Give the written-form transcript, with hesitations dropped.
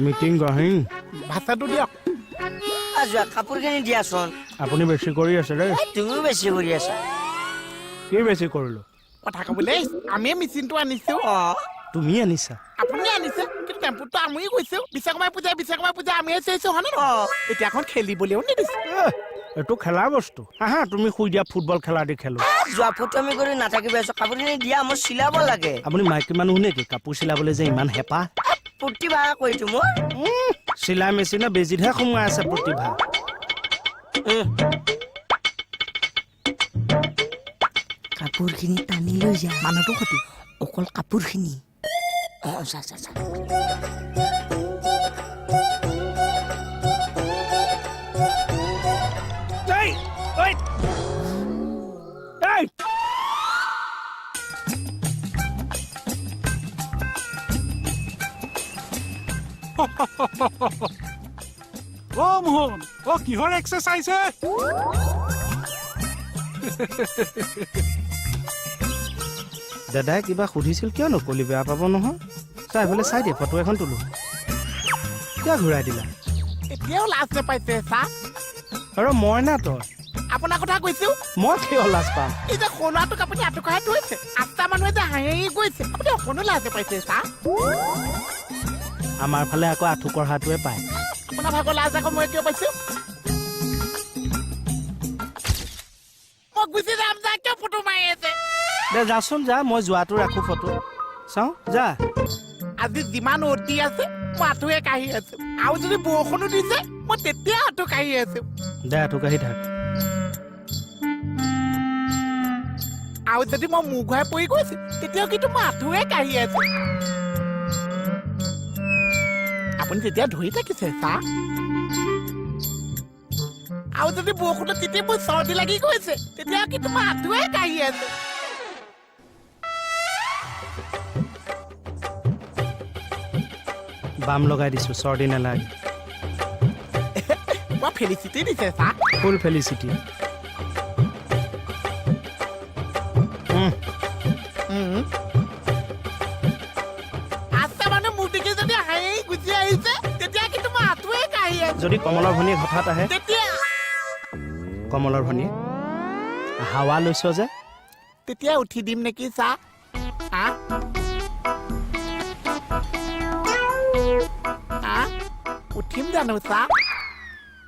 Meeting গহিং ভাষাটো দিয়ক। যোৱা কাপোৰখিনি দিয়াচোন। আপুনি বেছি কৰি আছে দেই। তুমিও বেছি কৰি আছা। কি বেছি কৰিলো? কথা ক'বলৈ আমিয়ে মেচিনটো আনিছো। তুমি আনিছা? আপুনি আনিছে, কিন্তু টেম্পুটো আমিয়ে গৈছো। বিশ্বকৰ্মা পূজা, বিশ্বকৰ্মা পূজা আমিয়ে চাইছো, হয় নে নহয়? এতিয়া এখন খেলিবলৈও নিদিছে। এইটো খেলা বস্তু। আহা তুমি শুই দিয়া, ফুটবল খেলা দি খেলো। যোৱা ফটোমি কৰি নাথাকিবা, কাপোৰখিনি দিয়া, মোৰ চিলাব লাগে। আপুনি মাইকী মানুহ নেকি? কাপোৰ চিলাবলৈ যে ইমান হেঁপাহ। প্ৰতিভা কৈছো মোৰ। চিলাই মেচিনৰ বেজিতহে সোমাই আছে প্ৰতিভা। কাপোৰখিনি টানি লৈ যা। মানুহটো সতি অকল কাপোৰখিনি। অ চা চা চা। অ মোহন, অ কিহৰ এক্সাৰচাইজ হে? দাদাই কিবা সুধিছিল, কিয় নকলি? বেয়া পাব নহয়। চাই এইফালে চাই দিয়ে, ফটো এখন তোলো। কিয় ঘূৰাই দিলা? এতিয়াও লাজ নাপাইছে চা। আৰু মই না তই? আপোনাৰ কথা কৈছো। মই কিয় লাজ পাম? এই যে সোণাটোক আপুনি আঁঠু কঢ়াই থৈছে, আঠটা মানুহে যে হাঁহি হাঁহি গৈছে, আপুনি অকণো লাজ নাপাইছে চা। আমাৰ ফালে আকৌ আঁঠু কঢ়াটোৱে পায়। আপোনাৰ ভাগৰ লাজ আকৌ মই কিয় পাইছো? মই গুচি যাম যা, কিয় ফটো মাৰি আছে? দে যাচোন যা, মই যোৱাটো ৰাখো ফটো। চাওঁ যা। আজি যিমান অতি আছে মই আঁঠুৱে কাঢ়ি আছো, আৰু যদি বৰষুণো দিছে মই তেতিয়া আঁঠু কাঢ়ি আছো। দে আঁঠু কাঢ়ি থাক। আৰু যদি মই মূৰ ঘূৰাই পৰি গৈছো তেতিয়াও কিন্তু মই আঁঠুৱে কাঢ়ি আছো। আপুনি তেতিয়া ধৰি থাকিছে চা। আৰু যদি বৰষুণত তেতিয়া মোৰ চৰ্দি লাগি গৈছে তেতিয়া কিন্তু মই আঁঠুৱে কাঢ়ি আছো। বাম লগাই দিছো, চৰ্দি নালাগে। মই ফেলিচিটি দিছে চা। ফুল ফেলিচিটি। আচ্ছা মানুহ মোক দেখি যদি হাঁহি গুচি আহিছে তেতিয়া কিন্তু মই আঁঠুৱে কাঢ়ি আছো। যদি কমলৰ ভনীয়েক হঠাৎ আহে? তেতিয়া কমলৰ ভনীয়েক হাৱা লৈছ যে, তেতিয়া উঠি দিম নেকি চা? উঠিম জানো চা?